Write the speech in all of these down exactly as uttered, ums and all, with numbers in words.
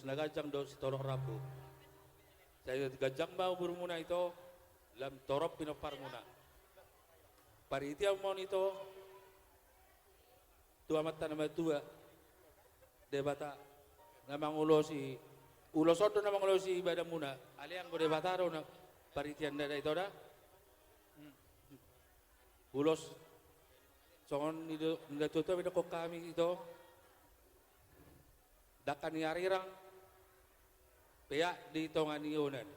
na ganjang dohot sitorop rambu. Sai ganjang ma umurmuna ito, lam torop pinomparmuna. Paritian ma on ito tu Amanta na matua Debata na mangulosi, ulos on do na mangulosi badanmuna. Alai anggo Debata do na paritian da ito da. Ulos songon i do, na tuatua ma i dokkon hami ito. Dangka ni arirang, peak di tonga ni onan.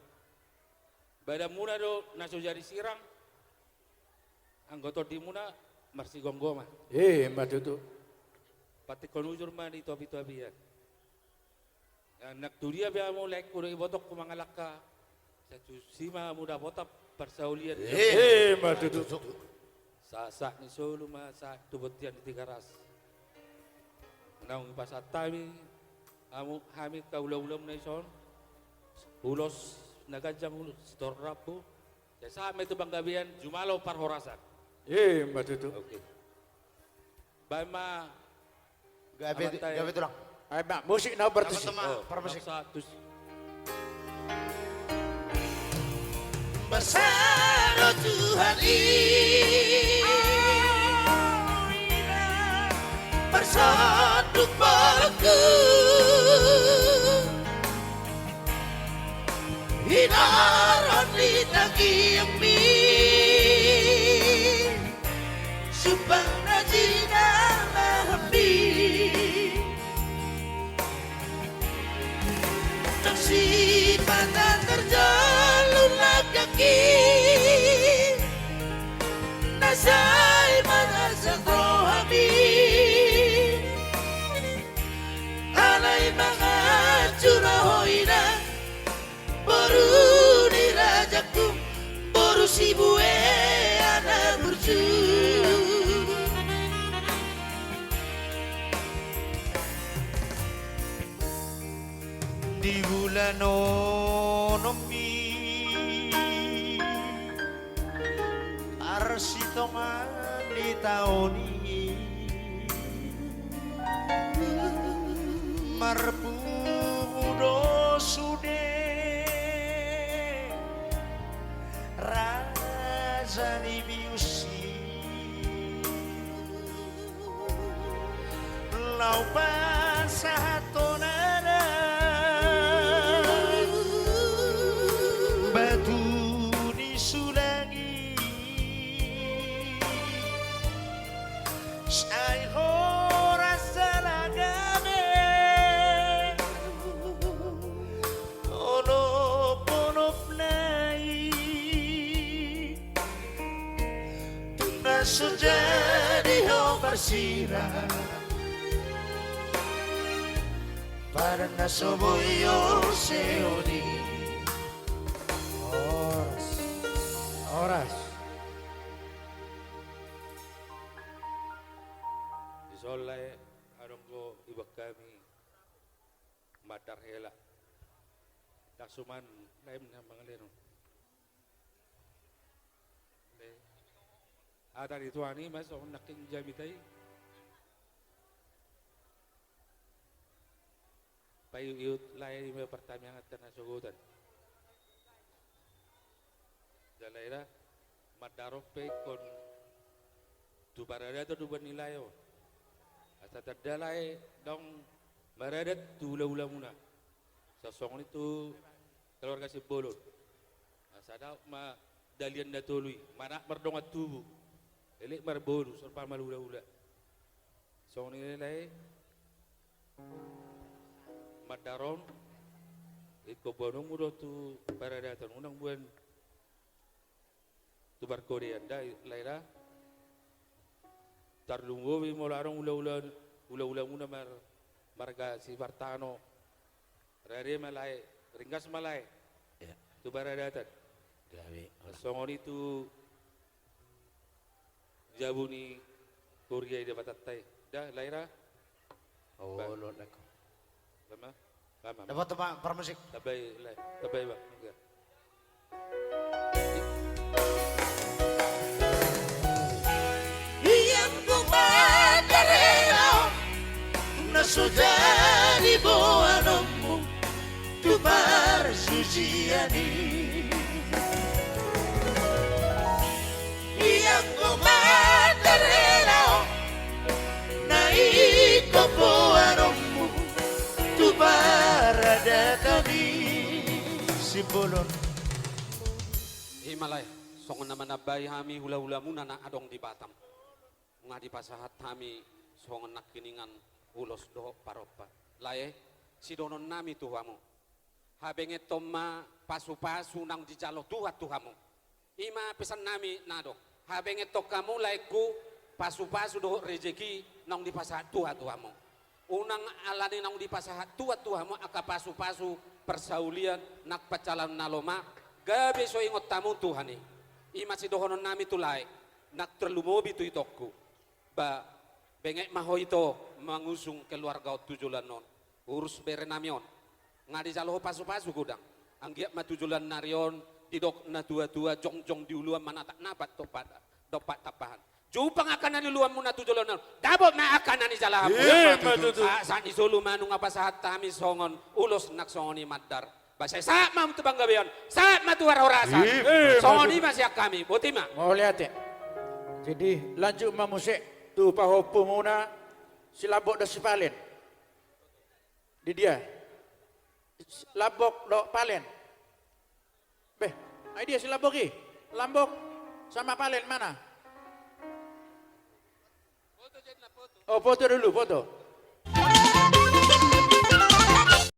Badanmuna do na so jadi sirang, anggo tondimuna marsigomgoman. Ima tutu. Pantikkon ujur ma di topi-topian. Nang tu dia pe hamu laengku dohot ibotongku mangalangka, sai tusi ma hamu dapotan parsaulian. Ima tutu. Sahat-sahat ni solu ma sahat tu bontean di Tigaras. Naung dipasahat hami, hamu, hami angka ulaonmuna dison, ulos na ganjang, ulos sitorop rambu. Sai sahat ma i tu panggabean jumalo parhorasan. Ima tutu. Oke. Baen ma. Gabe, gabe tulang. Ai ma musik na bertusi. Parmusik. Basa do Tuhan i parsonduk bolonku, hinaron di tangiangmi. Sumpang na jinalahanmi. Nang sipata tarjalo langkangki, na sai manarsak rohami. Alai manganju ma ho inang, boru ni rajangku, boru Sibue anak burju. Di bulan onom i marsitonga ni taon i, marpungu do sude raja ni bius i. Laho pasahathon adat batu ni sulang i, sai horas jala gabe onoponopna i. Tung na so jadi ho marsirang, padan na so boi ho seoni. Horas. Horas. Dison lae, adong do iboan hami mandar hela. Ndang suman lae na mangalehon. Hata ni Tuhan i ma songon nangkin jamita i. Paiut-iut lae i ma partamianganta na sogotan. Jala ira mandar on pe ingkon tu paradaton do umbahen ni lae on. Asa tanda lae naung maradat tu ulaula muna. Songon i tu keluarga Simbolon. Asa dao ma dalihan na tolu i, manat mardongan tubu. Elek marbolu, sorbang marulaula. Songon i lae, mandar on, ingkon boanonmu do tu paradaton, unang boan tu parkodean da, lae da. Tarlumobi molo adong ulaula, ulaula muna mar, marga Sipartano. Rade ma lae, ringgas ma lae. Ia. Tu paradaton. Gabe. Songon i tu jabu ni huria i Debatanta i. Da, lae da. Oh, ba. Lo, lae. Ba ma. Ba ma. Dapat tu, Pak, parmusik. Tambai, lae. Tambai, Bang. Oke. Ia, anggo mandar hela on na so jadi boanonmu. Ianggo mandar hela on, na ingkon boanonmu tu paradaton i. Simbolon. Ima lae, songon na manambai hami hulahulamuna na adong di Batam. Nga dipasahat hami songon nangkiningan ulos dohot parompa. Lae, sidohononnami tu hamu. Habengeton ma pasupasu naung dijalo Tuhan tu hamu. Ima pesannami na adong. Habengeton hamu laengku, pasupasu dohot rejeki naung dipasahat Tuhan tu hamu. Unang alani naung dipasahat Tuhan tu hamu angka pasupasu parsaulian nang pansamotan na lomak, gabe so ingot hamu Tuhan i. Ima sidohononnami tu lae, nang tarlumobi tu itongku. Ba, benget ma ho ito mangusung keluarga on tu joloan on. Urus berenami on. Nga dijalo ho pasupasu godang. Anggiat ma tu joloan ni ari on, didok natuatua, jongjong di uluan manatap napat dompak, dompak tampahan. Jumpang angka na niuluanmuna tu joloan on. Dapot ma angka na nijalo hamu. Ima tutu. Sa, sahat ni solu ma nunga pasahat hami songon ulos nang songon i mandar. Ba sai sahat ma hamu tu panggabean, sahat ma tu parhorasan. Ima tutu. Songon i ma sian hami, boti ma. Mauliate. Jadi, lanjut ma muse tu pahompumuna, si Lambok dohot si Palen. Di dia? Lambok dohot Palen. Beh, ai dia si Lambok i? Lambok sama Palen mana? Oh, foto dulu, foto.